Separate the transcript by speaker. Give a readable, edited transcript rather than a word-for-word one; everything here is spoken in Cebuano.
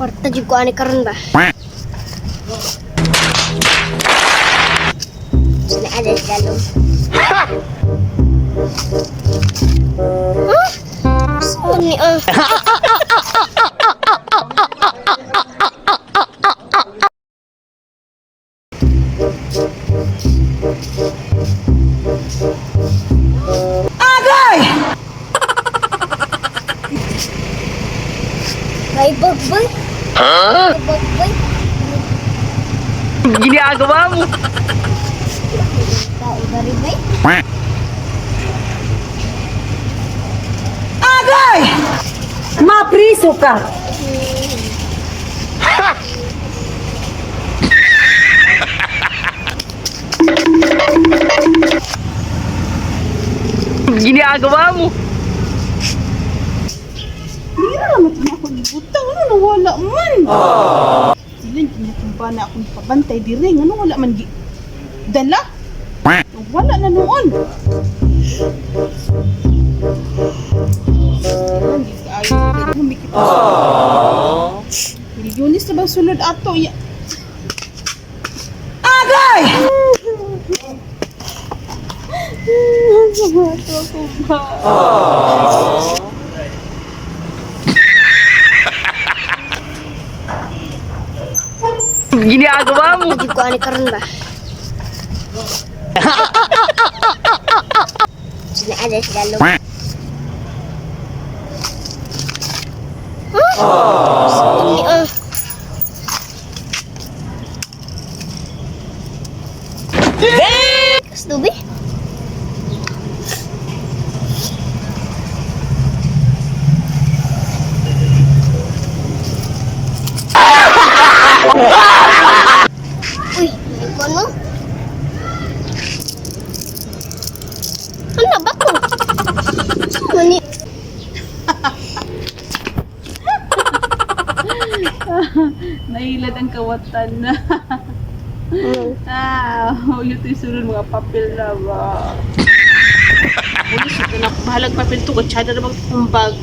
Speaker 1: Kwarta jud ko ani karon ba. Sinaada sa dalom. Huh? Saan ni ah?
Speaker 2: Agay!
Speaker 1: May bagboy? Huh? Bagboy?
Speaker 2: Ginagawa mo.
Speaker 1: Kaibari-bay?
Speaker 2: Agay! Mapriso ka. Ginagawa mo.
Speaker 3: Hindi na naman ito na ako ibutang. Ano nawala man? Sila, ginatumba na akong pabantay di rin. Ano wala man gi... Dala? Wala na noon. Sila, hindi kaayo. Humikit. Milyones na bang sulod ato? Ya.
Speaker 2: Agay!
Speaker 3: Ato ako ba?
Speaker 2: Ginagawa mo.
Speaker 1: Jud ko ani karon ba. Sinaada sa dalom. Huh? Saan ni ah? Kasdubi? Uy, may kono. Ano ba to? Ano ni?
Speaker 3: Nailad ang kawatan na. Ah, ulit yung sunod mga papel na ba? Ulit, na bahalag papel to. Katsada na magkumbag.